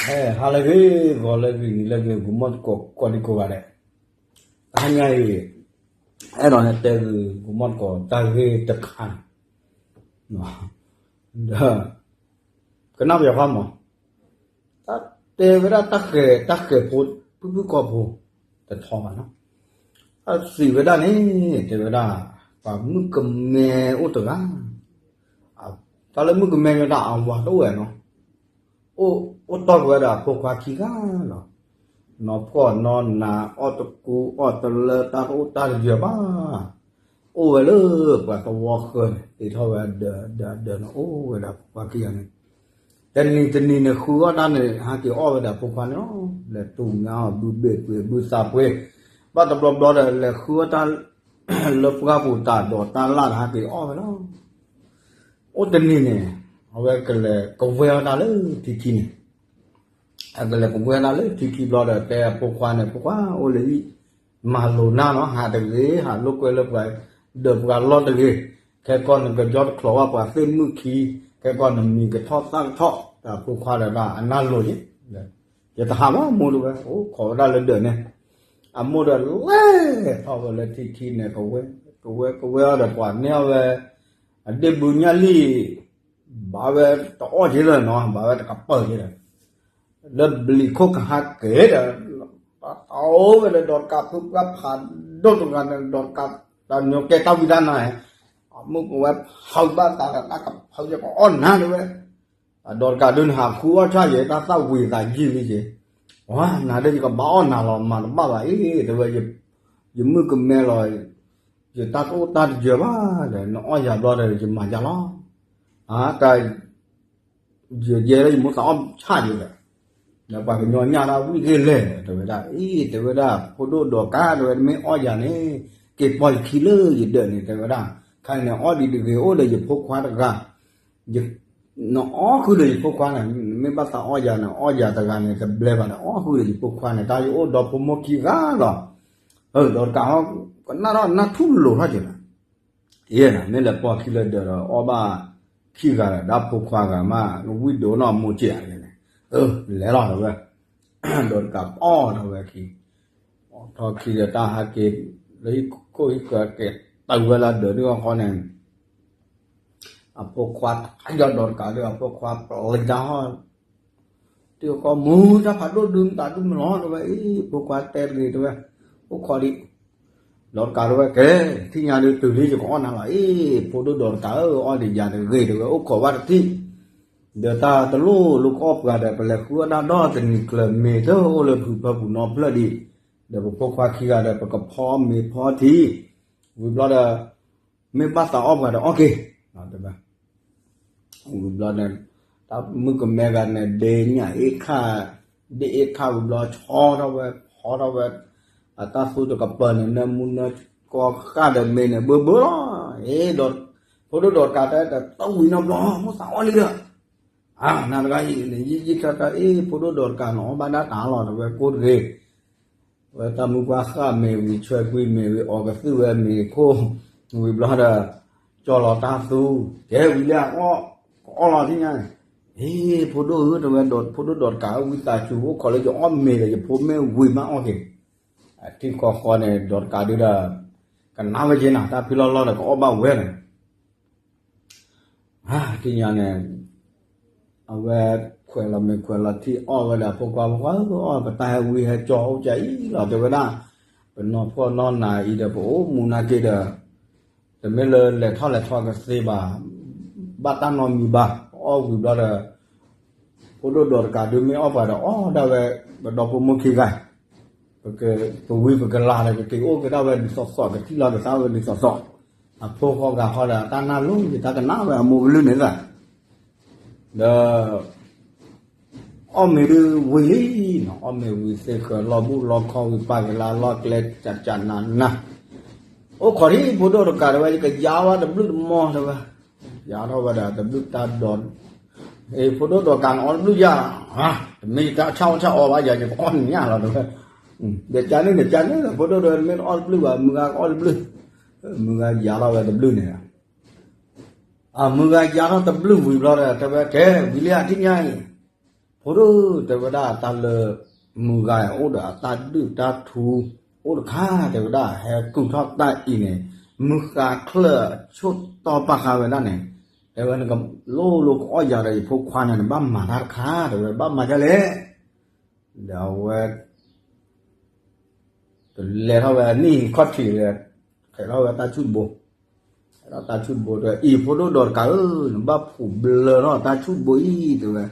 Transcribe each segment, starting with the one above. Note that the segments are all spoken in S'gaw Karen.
ဟါလၢအဂ့ၤ, ဂီၤလၢအဂ့ၤ, နံၤလၢအဂ့ၤ, ဂီၤမီၢ်သကိးကိးဒံကိးဂၤဒဲး, တဟါညါအံၤ အဲၣ်ဒိးဟဲတဲဂ့ၤ ဂီၤမီၢ်သကိးတၢ်ဂ့ၢ်တခါန့ၣ်, ဒီး ကနၣ်ပယီၤဖးမး, တၢ်တဲဝဲဒၣ်တၢ်ဃဲၤ တၢ်ဃဲၤဖိ ဖုၣ်ဖုၣ်ကိာ်ဖိ တထီဘၣ်နီၤ, တၢ်စံးဝဲဒၣ်န့ၣ် တဲဝဲဒၣ် ပှၤမုၣ်ကမဲအိၣ်တဂၤ, တၢ်လၢမုၣ်ကမဲမ့ၢ်ဒၣ်အဝၤတအိၣ်ဝဲနီၤ, အိၣ်တီၢ်ကွံာ်ဝဲဒီးအဖိခွါခံဂၤလီၤ, နီၢ်ဖှီၣ်နီၢ်နး အီၣ်တကူအီၣ်တလၢ တၢ်တအိၣ်တၢ်တယၢၤဘၣ်, အိၣ်ဝဲလၢပှၤသဝီဃၢၤန့ၣ် တ့ထီၣ်ဝဲဒၢးဒၢးဒၢးန့ၣ် အိၣ်ဝဲဒၣ်အဖိခွါခံဂၤန့ၣ်, တနံၤတနံၤန့ၣ် ဃုအီၣ်တၢ်န့ၣ် ဟဲက့ၤအီၣ်ဝဲဒၣ်အဖိခွါန့ၣ်လီၤ, လဲၤတူၢ်မါအီၤ ဘုဘ့ၣ်ပှ့ၤဘုသးပှ့ၤ, ဘၣ်တဘျီဘျီဒီး လဲၤဃုအီၣ်တၢ် လၢပှၢ်ပူၤတၢ်ဒိးတၢ်လၣ်ဒီး ဟဲက့ၤအီၣ်ဝဲလီၤ. အိၣ်တနံၤန့ၣ် အဝဲကလဲၤကဝဲအီၣ်တၢ်လၢထံခံန့ၣ်, အကလဲၤကဝဲအီၣ်တၢ်လၢထံခံဘျီဒီး တဲအဖိခွါန့ၣ် ဖိခွါအိၣ်လၢဟံၣ် မၤလိာ်နၤနီၤ, ဟးတဂ့ၤ, ဟးလိာ်ကွဲလၢပှၤ ဒီးပှၤလီၢ်တဂ့ၤ, ခဲကီၢ်နကယီၢ်တချီးဘၣ်ပှၤသ့ၣ်မုၣ်ခံ, ခဲကီၢ်နမံၤကထီၣ်သၣ်ကထီၣ်, ဒီးအဖိခွါဒီးဒၣ်အနၢ်လိၤယဲ, ယတဟးဘၣ်မိၢ်တဝဲ, အိၣ်ခိးဝဲဒၣ်လၢဒၢးန့ၣ်, အမိၢ်ဒီးလဲၤထီၣ်ဝဲလၢထံခံန့ၣ် ကဝဲ, ကဝဲကဝဲအီၣ်ဒီး ပှၤန့ၢ်အီၣ်ဝဲ အဒ့ၣ်ဘုညၣ်လံၣ်, ဘၣ်ဝဲတအီၣ်က့လၢၤနီၤ, ဘၣ်ဝဲတကပၢၢ်က့လၢၤ, လၢဘျံးခိၣ်ကဟါက့ၤဒီး, တၢ်အိၣ်ဝဲလၢဒီးတကးဖုပှၢ်ဖးဒိၣ်တဂၤန့ၣ် ဒီးတကး, တၢ်ညီကဲတၢ်ဝံတၢ်နါ, အမိၢ်ကဝဲဖးဘၣ်သးဒီး တၢ်ကဖးယကအီၣ်နၤတဝဲ, အဒီးတကးဒုးန့ၣ် ဟးဃုအီၣ်ဆၣ်ယဲ တၢ်သၣ်ဝံၤသးယံာ်လံက့ၤ, ဝါ နၤဒီးယကဘၣ်အီၣ်နၤလီၤ မၤတဘၣ်ဘၣ်အံၤ တဝဲ, ယမုၣ်ကမဲလီၤ, ယတၢ်တအိၣ်တၢ်တယၢၤဘၣ်ဒီး နအီၣ်ယၤဘျီဒီး ယမၤယၤလီၤ, အတၢ် ယဲလၢယမိၢ်သးအီၣ်ဆၣ်ယဲဒီး, ဒီးပှၤကညီညၣ်တၢ်ဝံၣ်ဂ့ၤလဲၣ် တဲဝဲဒၣ်, အံၤ တဲဝဲဒၣ် ဖိဒိၣ်ဒီးကး တဲဝဲ မ့ၢ်အီၣ်ယၤန့ၣ် က့ၤပိာ်ယခံလၢယဒၢးန့ၣ် တဲဝဲဒၣ်, ခဲအံၤန့ၣ် အီၣ်ဒံးတဂ့ၤအိၣ်ဒီးယဖိခွါတဂၤ, နအီၣ်ဃုာ်ဒီးယဖိခွါန့ၣ် မ့ၢ်ဘၣ်သးအီၣ်ယၤန့ၣ် အီၣ်ယၤတဂၤန့ၣ် တဘျဲဘၣ်ဒီး အီၣ်ဃုာ်ဒီးယဖိခွါန့ၣ် တၢ်ယအိၣ်ဒီဖိမိၢ်ခံဂၤလီၤ, ဒီးတကး ကနၣ်ထီၣ်နၢ်ထူၣ်လိၤထီၣ်က့ၤလီၤ ယဲန့ၣ် မ့ၢ်လဲၤပိာ်ခံလၢဒၢးဒီး အီၣ်ဘၣ်ခံဂၤဒီး ဒၣ်ဖိခွါဂၤမး ဝံၣ်ဒိးနီၢ်မိၢ်ကဲးန့ၣ်, လဲၤလီၤတဝဲ, ဒီးတကးပအီၣ်ထီၣ်ဝဲခံ, ပအီၣ်ထီၣ်ခံဒီးတၢ်ဟးက့ၤ လၢဟံၣ်ခိၣ်ဟံၣ်ဃၢၤက့ၤ တၢ်ဝဲလၢဒၢးဒုးအဃီန့ၣ်, အဖိခွါတခါဒီးဒီးတကးဒီး အဖိခွါပျံၤတၢ်ဟီၣ် တံၤကီၢ်မူ တၢ်ဖးဒိၣ်ဒုးမတၤဒုးမလီၤ တဝဲအံၤ ဖိခွါတဲတဂ့ၤ တဝဲ, အိၣ်ခိးဒံး, ဒီးတကးတဝဲကဲ, ထံၣ်ညါဒုးတုၤလံ ယကအီၣ်နၤလီၤအံၤ ဖိဒိၣ်ဒီးတကးဧၢ အီၣ်ဒံးယၤတဂ့ၤ တဝဲ အိၣ်ခိးဘၣ်တထံၣ်, ဒီးတၢ်တလိၣ်လိၣ်ကအီၣ်ပှၤဒီး ပလဲၤဃုအီၣ်တၢ်ဒီတနံၤကျၢၤ မ့ၤတအိၣ်လၢဖုဖၢပူၤနီတဖျၢၣ်ဒံး, ဒီးပဖိခွါခံဂၤဒီး ပကဖီမ့ၤဖီထံ, ဝံၤဘျီဒီး မ့ၢ်ဘၣ်သးအီၣ်ပှၤဒီးအီၣ်က့ၤ, ဝံၤဘျီန့ၣ် တၢ်မုၣ်ကမဲဂၤန့ၣ် ဒ့ညၣ်အ့ၣ်ခၣ်, ဒ့အ့ၣ်ခၣ်ဝံၤဘျီ ဆီထီၣ်ဝဲ, ဖီထီၣ်ဝဲ, အတၢ်သူတကပၤန့ၣ် နၢမူနၢကီဃၣ်ဒီးမ့ၤန့ၣ် ဘၢဘၢလီၤ, အ့ ဒီး ဖိဒိၣ်ဒီးတကးတဲ တဝံၤနီတဘျီ မိၢ်သးအီၣ်လံဒီး, နၤတဂၤအံၤန့ၣ် ယံာ်ယံာ်ထီၣ်ထီၣ် အ့ ဖိဒိၣ်ဒီးတကးန့ၣ် အီၣ်ဘၣ်ဒၣ်တၢ်လီၤ တဝဲကိၢ်တဂ့ၤ ဝဲတၢ်မုၢ်ပှၢ်ဃၣ်မ့ၤဝံၤ ဆွဲကွံာ်မ့ၤဝံၤ အီကသုၣ်ဝဲမ့ၤခိၣ်, ဝံၤဘျီဒီး ကၠီလီၤတၢ်သူ, ကဲဝံၤလၢအအီၣ်, ကအီၣ်လီၤထံၣ်ညါန့ၣ်, အ့ ဖိဒိၣ်ဧၢ တဝဲဒီး ဖိဒိၣ်ဒီးတကးဧၢ ဝံသးစူၤ အိၣ်ခိးလၢယအီၣ်မ့ၤဒီး ယဖိမ့ၢ်ဝံၤမးအီၣ်က့ၤ, အထံၣ်ဃီဃီန့ၣ် ဒီးတကးဒုးဒီး ကနၣ်ဝဲက့ၤနၤ တၢ်ဖံးလီၢ်လီၢ်ဒီး ကအီၣ်ဘၣ်ဝဲန့ၣ် ထံၣ်ညါန့ၣ်, အဝဲခွဲးလီၤမ့ၤခွဲးလီၤထံ အီၣ်ဝဲဒီးဖိခွါ ဖိခွါဧၢ အီၣ် ပတၢ်ဟဲဝံဟဲကၠီအိၣ်ကၠီအံၤလီၤ တဲဝဲဒၣ်, ပနီၢ်ဖှီၣ်နီၢ်နးအံၤဒီး ပအိၣ်မူနာ်က့ဒီး, တမ့ၢ်လၢလဲၤထီၣ်လဲၤထီကသ့ဘၣ်, ဘၣ်တၢ်နီတမံၤဘၣ်, အီၣ်ဝံၤဘျီဒီး ဖိဒိၣ်ဒီးတကးဒုးမ့ၢ်အီၣ်ပှၤဒီးအီၣ်ဒၣ်ဝဲ, ပဒီဖိမိၢ်ခံဂၤ, ပဝံပကလၤဒီး ကက့ၤအိၣ်က့ၤဒၣ်ဝဲဒ်သိးသိး ကထံၣ်လီၤကသးဝဲဒ်သိးသိး, အဖိဃီဂၤဃီဒီး တၢ်နၢ်လိၤယတၢ်ကနၣ်ဝဲအမိၢ်ကလုၢ်န့ၣ်သး, ဒီး အီၣ်မ့ၤဒုးဝံၤလံနီၤ, အီၣ်မ့ၤဝံၤသ့ၣ်ဃၢၤလီၢ်ဘူးလီၢ်ခီဝံၤ ပာ်က့ၤလၢအလီၢ်ကျဲ ကၠးကၠးနးနး, အိၣ်ခိးဒံးဖိဒိၣ်တကးတဲဝဲ ယကယါဝဲတဘျုးတမီၢ်တဲဝဲ, ယါထီၣ်ဝဲဒၣ်တဘျုးတၢ်ဒီး, အ့ ဖိဒိၣ်ဒီးကးန့ၣ်အီၣ်တဘျုးယၤ, တမ့ၢ်ယတၢ်ဆၣ်အီၣ်ဆၣ်အီဘၣ်ယၤ ယကအီၣ်နံၣ်ညါလီၤတဲဝဲ, ဒီးကန့ၣ်န့ၣ် ကန့ၣ်ဒီး ဖိဒိၣ်ဒီး မ့ၢ်တအီၣ်တဘျုးဘၣ် မုၢ်ဂၤကအီၣ်တဘျုး, မုၢ်ဂၤယါထီၣ်ဝဲတဘျုးန့ၣ်, အမုၢ်ဂၤယါထီၣ်တဘျုးဝံၤဘျီဒီး တဲဝဲကဲ ဝံၤလံဧါထံၣ်ညါအံၤ, ဖိဒိၣ်တဲဝဲဒၣ်တၢ်လၢ မုၢ်ဂၤအိၣ်ဒီးအတၢ်ဒုၣ်တၢ်ထူ အိၣ်တခါတဲဝဲဒၣ် ဟဲကုာ်ထီၣ်တၢ်အံၤန့ၣ် မုၢ်ဃါချၢၣ်အဆိကတၢၢ်ပာ်ဃာ်ဝဲဒၣ်န့ၣ် တဲဝဲနကလိၣ်လိၣ်ကအီၣ်ယၤဒီးယဖိခွါန့ၣ် နဘၣ်မၤတၢ်တခါ တဲဝဲဘၣ်မၤဒ်လဲၣ် ဒီးအဝဲ လဲၤထီၣ်ဝဲနံၣ်ခီၣ်ထံးလဲၤ ဟဲထီၣ်ဝဲတၢ်ဆူၣ်တဘိ, ဟဲထီၣ်တၢ်ဆူၣ်တဘိတဲအံၤ ဖိဒိၣ်ဒီးတကးဧၢ, နဘၣ်ဖူးဘျၢထီၣ်တၢ်ဆူၣ်တဘိအံၤတဲဝဲ,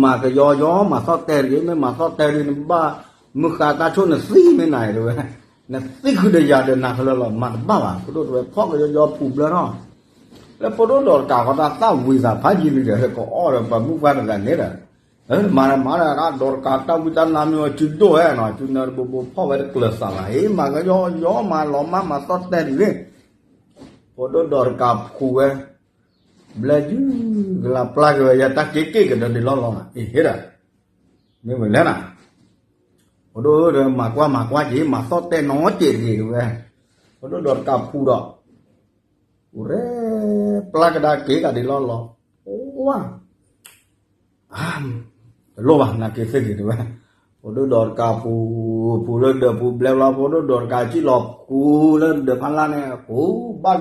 မၤကယီယီမၤသီၣ်တဲာ်တဂ့ၤ, မ့ၢ်မၤသီၣ်တဲာ်တဂ့ၤ နဘၣ်မုၢ်ဃါတၢ်ဆိၣ်နသံမ့ၢ်နၤတဲဝဲ, နသံခုဒီးယၤဒီးနၤခဲလၢာ်လီၤ မၤတဘၣ်ဘၣ်, ဖိဒိၣ်တဲဝဲဖီၣ်ကယီယီဖူးဘျၢထီၣ်, လၢဖိဒိၣ်ဒီးတကးဃီတၢ်သၣ်ဝံၤသးဖးယံၤလံဒီး ကအီၣ်ဒီးပှၤမုၢ်ပှၢ်တဂၤန့ၣ်ဒီး မၤမၤဒီးဒီးတကးတၢ်ဝံတၢ်နါမ့ၢ်ဝဲစုဒိၣ်ဝဲနီၤ စုနၢတဘိဘိဖီၣ်ဝဲတကျၢၤသးဘၣ် ဟ့ၣ်မၤကယီယီမၤလီၤမၢ်မၤသီၣ်တဲာ်တဂ့ၤ, ဖိဒိၣ်ဒီးတကးဖူးဝဲ, ဘျဲယုၢ်ကလါပျၢ်က့ၤဝဲ ယတၢ်က့ၤက့ၤကဒီးဒ်လီၢ်လီၢ် အ့ၣ်ဟ့ၣ်ဒီး, မ့ၢ်ဝဲလဲၣ်နၤ, ဖိဒိၣ်ဒီးမၤကွၢ်မၤကွၢ်က့ၤ မၤသီၣ်တဲာ်နီၤက့ၤတဂ့ၤတဝဲ, ဖိဒိၣ်ဒီးတကးဖူးဒီး ပူၤရဲ ပျၢ်ကဒါက့ၤကဒီးဒ်လီၢ်လီၢ်, ဝါ တလိၣ်ဘၣ် နက့ၤသ့ၣ်ဂ့ၤတဝဲ, ဖိဒိၣ်ဒီးတကးဖူး, ဖူးလၢဒၢးပူၤဘျဲဘျီ ဖိဒိၣ်ဒီးတကးစံၣ်လီၤဖူးလၢဒၢးဖးလါန့ၣ် ဖူးဘၣ်,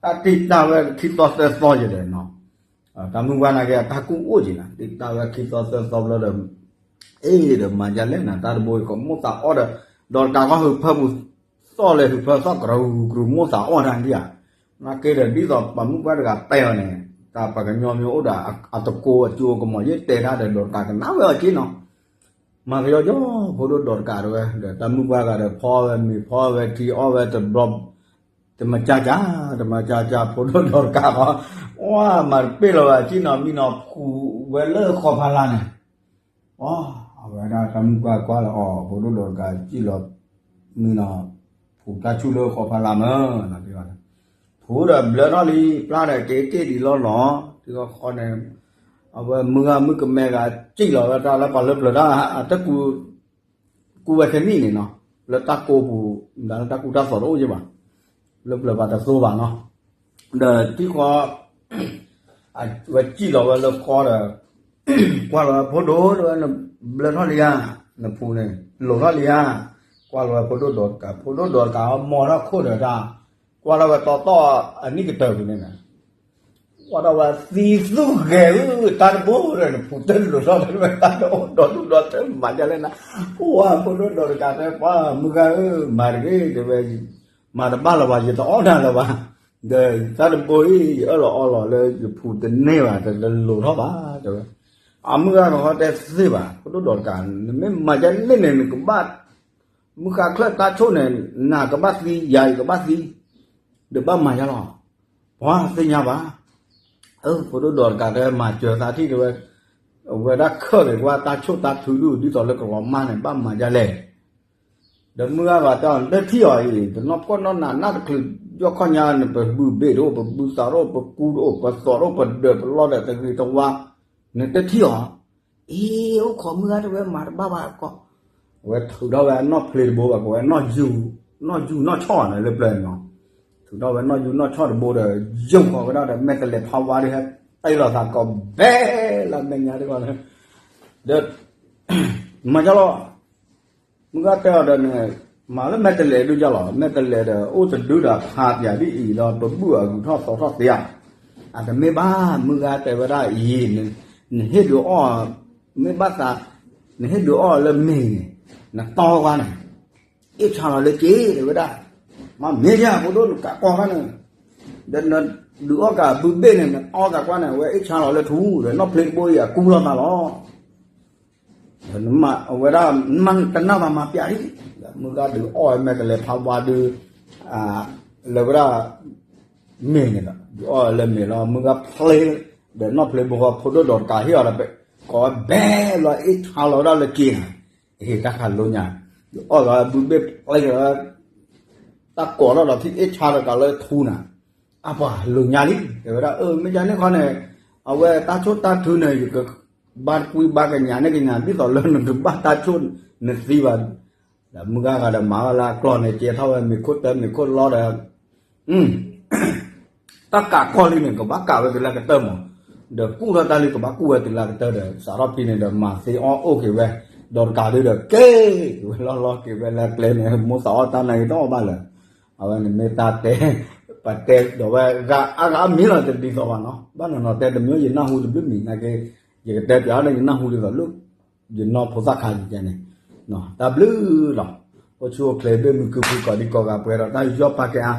တၢ်တံၢ်တၢ်ဝဲခံသီသၢသီယဲဒီးနီၤ, တၢ်မုၢ်ဝါနာ်က့ တၢ်ကူၣ်အိၣ်က့ၤနၤ တံၢ်တၢ်ဝဲခံသီသၢသီဘျီဒီး အ့ၣ်ဒီးမၤဒ်လဲၣ်နၤ တၢ်တဘိကမိၣ်သးအီၣ်ဒီး, ဒီးတကးကီၢ်ဟုးဖၢပူၤ, သီၣ်လဲၤဟုးဖၢသီၣ်ကရူၤကရူၤမိၣ်သးအီၣ်တၢ်ဒံးဧါ, နာ်က့ဒီးဒ်သိးပှၤမုၢ်ပှၢ်တဂၤတဲအီၤန့ၣ်, တၢ်ပှၤကညီမ့ၢ်အိၣ်ဒီးအတကိးအကၠိကမီၤယ့ၣ်တဲတၢ်ဒီးဒီးတကးကနၣ်ဝဲအီၤက့နီၤ, မၤကယီယီဖိဒိၣ်ဒီးတကးတဝဲ ဒီးတၢ်မုၢ်ပှၢ်ဂၤဒီးဖီဝဲမ့ၤဖီဝဲထံအီၣ်ဝဲတဘျီ တမၤကၢကၢ, တမၤကၢကၢ ဖိဒိၣ်ဒီးတကးဃီ, ဝါ မၤတပ့ၢ်လီၤဘၣ် ကံၣ်နီၤမံနီၤ ဖူးဝဲလၢဃီဖးလါန့ၣ်, အဝဲဒၣ်တၢ်မုၢ်ပှၢ်ကွၢ်လီၤအီၤ ဖိဒိၣ်ဒီးတကးစံၣ်လီၤ, မံနီၤ, ဖူးတၢ်ဆူၣ်လၢဃီဖးလါမၢ်, ဖူးဒီးဘျၢထီၣ်လံ ပျၢ်ဒီးက့ၤက့ၤဒ်လီၢ်လီၢ် ထံဃီဃီန့ၣ်, အဝဲမုၢ်ဂၤမုၢ်ကမဲဂၤစံၣ်လီၤဝဲတၢ်လၢပှၤလၢပျၢၤတၢ်အတၢ်ကူ ကူဝဲခဲနံၣ်န့ၣ်နီၤ, လၢတၢ်ကိးပူၤ, မတၤလၢတၢ်ကူတၢ်သိးတအိၣ်က့ဘၣ်, လၢပျၢၤပှၤတသိဘၣ်နီၤ, ဒီးထံဃီ, ဝဲစံၣ်လီၤဝဲလၢဃီဒီး, ကွၢ်လီၤဝဲဖိဒိၣ်တဝဲ နဘျၢထီၣ်လံဧါ, နဖူးန့ၣ် လိၤထီၣ်လံဧါ, ကွၢ်လီၤဝဲဖိဒိၣ်ဒီးတကး ဖိဒိၣ်ဒီးတကးမီထီၣ်ခိၣ်ဒီးတၢ်, ကွၢ်လီၤဝဲတီတီ အနံၣ်ကတၢၢ်ပူၤန့ၣ် ကွၢ်ထီၣ်ဝဲသံသူၣ်ဂဲၤဧၢ တၢ်တဘိဒီး နဖူးတလိၤထီၣ်တဝဲတၢ်ဒီးအိၣ်ဒီးဒူၣ်ဒီးထၢမၤဒ်လဲၣ်နၤ, ပှၤဖိဒိၣ်ဒီးတကးတဲပှၤမုၢ်ဂၤဧၢ မၤတဂ့ၤတဲဝဲ, မၤတဘၣ်လၢၤဘၣ် ယတအီၣ်နၤလၢၤဘၣ်, ဒီးတၢ်တဘိအံၤ ယအၢၣ်လီၤအီလီၤလၢယဖူးတန့ၢ်ဘၣ် တလိၤထီၣ်ဘၣ်တဲဝဲ, အမုၢ်ဂၤကဟီတဲသ့ဘၣ် ဖိဒိၣ်ဒီးတကး နမ့ၢ်မၤဒ်လဲၣ်န့ၣ် နကဘၣ် မုၢ်ဃါချၢၣ်တၢ်ဆိၣ်န့ၣ် နကဘၣ်သံ ယၤယကဘၣ်သံ, ဒီးဘၣ်မၤယါလီၤ, ပှၤသ့ၣ်ညါဘၣ်, အၢ ဖိဒိၣ်ဒီးတကးတဲမၤစၢၤသးထံၣ်တဲဝဲ, အဝဲဒၣ်ခၢၣ်က့ၤကွၢ်တၢ်ဆိၣ်တၢ်ထုဒုၣ် ဒ်သိးလၢကလီၤမၢ်န့ၣ် ဘၣ်မၤဒ်လဲၣ်, ဒီးမုၢ်ဂၤဘၣ်တဲအီၤ နတထံၣ်အီၤအံၤ တနီၣ်ဖှီၣ်နီၣ်နးနးတချုး ယီၢ်ခီၣ်ညါ နပဘုဘ့ၣ်တအိၣ် ပဘုသးတအိၣ် ပကူတအိၣ် ပသိးတအိၣ် ပဒၢးပလီၢ်ဒီးတဂ့ၤတဝါ, နတထံၣ်အီၤ, အ့ အိၣ်ခိးမုၢ်ဂၤတဲဝဲမၤတဘၣ်ဘၣ်ကီး, အဝဲထုးထီၣ်ဝဲအနီၣ်ဖျ့တဘိဘၣ် ကိးဝဲနီၣ်ယူၢ်, နီၣ်ယူၢ်နီၣ်ဆီၣ်န့ၣ်လၢပျၢၤန့ၣ်နီၤ, ထုးထီၣ်ဝဲနီၣ်ယူၢ်နီၣ်ဆီၣ်တဘိဒီး ယုၢ်ဃီၤဝဲဒၣ်ဒီး မဲာ်တလဲၤဖးဝါဒီး ဟဲတ့ၢ်လီၤသးကိးဘဲလၢမဲာ်ညါတဂီၢ်န့ၣ်, ဒီး မၤကလီၤ မုၢ်ဂၤတဲအီၤဒီးန့ၣ်, မၤလၢမဲာ်တလဲၤဒုးကလီၤ မဲာ်တလဲၤဒီး အိၣ်တဒုဒီးဖးပၠးဒ်အံၤဒီး ပဘူၣ်အဂုၤထီၣ်သီထီၣ်သ့ဧါ, အတမ့ၢ်ဘၣ် မုၢ်ဂၤတဲဝဲဒၣ်အံၤ, နဟ့ၣ်ဒုးအီၣ်, မ့ၢ်ဘၣ်သး, နဟ့ၣ်ဒုးအီၣ်လၢမ့ၤန့ၣ်, နတီဝဲန့ၣ်, အ့ၣ်ဆါလီၤလၢက့ၤတဲဝဲဒၣ်, မ့ၢ်မ့ၢ်ယါ ဖိဒိၣ်နကးကီၢ်ခါန့ၣ်, ဒီးနဒုးအီၣ်ကးဘုဘ့ၣ်န့ၣ် နတီကးကွၢ်န့ၣ် အဝဲအ့ၣ်ဆါလီၤလၢထူ ဒီးနီၣ်ဖျ့တဘိအံၤအကူလီၤသးလီၤ အဝဲဒၣ် တနာ်တမၤပၠးဒ်, မုၢ်ဂၤဒုးအီၣ်ဝဲမဲာ်တလဲၤဖးဝါဒုး, လၢဝဲဒၣ် မ့ၤန့ၣ်ဒီး ဒုးအီၣ်ဝဲလၢမ့ၤလီၤ မုၢ်ဂၤဖျ့, ဒီးနီၣ်ဖျ့ဘိဃီဖိဒိၣ်ဒီးတကးဟ့ၣ်အီၤဒီး ကိးဝဲဘဲလီၤအ့ၣ်ဆါလီၤဝဲဒၣ်လၢက့ၤန့ၣ်, ဟ့ၣ်တၢ်ခးလိညါ, ဒုးအီၣ်လီၤဘုဘ့ၣ်ဖျ့လီၤ တၢ်ကိးထီၣ်ဒီးထံၣ်အ့ၣ်ဆါလီၤကးလၢထူန့ၣ်, အပှၤလိညါလံ တဲဝဲဒၣ် အၢ မ့ၢ်ယါန့ၣ်ခီန့ၣ်, အဝဲတၢ်ဆိၣ်တၢ်ထုန့ၣ် ယကဘါတကွံဘါကညးန့ၢ်ကညး ဒ်သိးလၢနကဘၣ်တၢ်ဆိၣ်နသံဘၣ်, ဒီးမုၢ်ဂၤဂၤဒီးမၤဝဲလၢအကျီၢ်န့ၣ် ကဲထီၣ်ဝဲမ့ၤခိၣ်တၢမ့ၤခိၣ်လီဒီး တၢ်ကးကီၢ်လံန့ၣ် ကဘၣ်ကးဝဲကလၢကတၢၢ်မး, ဒီးကူၣ်ထီၣ်တၢ်လၢကဘၣ်ကူၣ်ဝဲတုၤလၢအကတၢၢ်ဒီး စးထီၣ်ဖဲန့ၣ်ဒီး မၤသ့အီၣ်အိၣ်က့ၤဝဲ, ဒီးတကးဒုဒီး က့ၤက့ၤဝဲလီၢ်လီၢ်က့ၤဝဲလၢကျဲန့ၣ် မိၢ်သးအီၣ်တၢ်နာ်က့ၤတအီၣ်ဘၣ်လၢၤ, အဝဲန့ၣ်မ့ၢ်တၢ်တဲ, ပတဲဒီးဝဲဂၤအါဂၤအါမံၤလီၤ တဒ်သိးဘၣ်နီၤ, ဘၣ်နီၤနီၤတဲတမံၤ ယနၢ်ဟူတဘျုးမံၤနာ်က့, ယကတဲပၠးအီၤဒီး ယနၢ်ဟူဒ်သိးလၢ ယနီၢ်ဖိသၣ်ခါယကဲန့ၣ်, တၢ်ဘျုးလီၤ, အိၣ်ဆူၣ်အိၣ်ချ့ဘၣ်မုာ်ခုၣ်ဖုၣ်ကိးဒံကိးဂၤပှဲၤဒီးတၢ်ယူးယီၣ်ပာ်ကဲအါ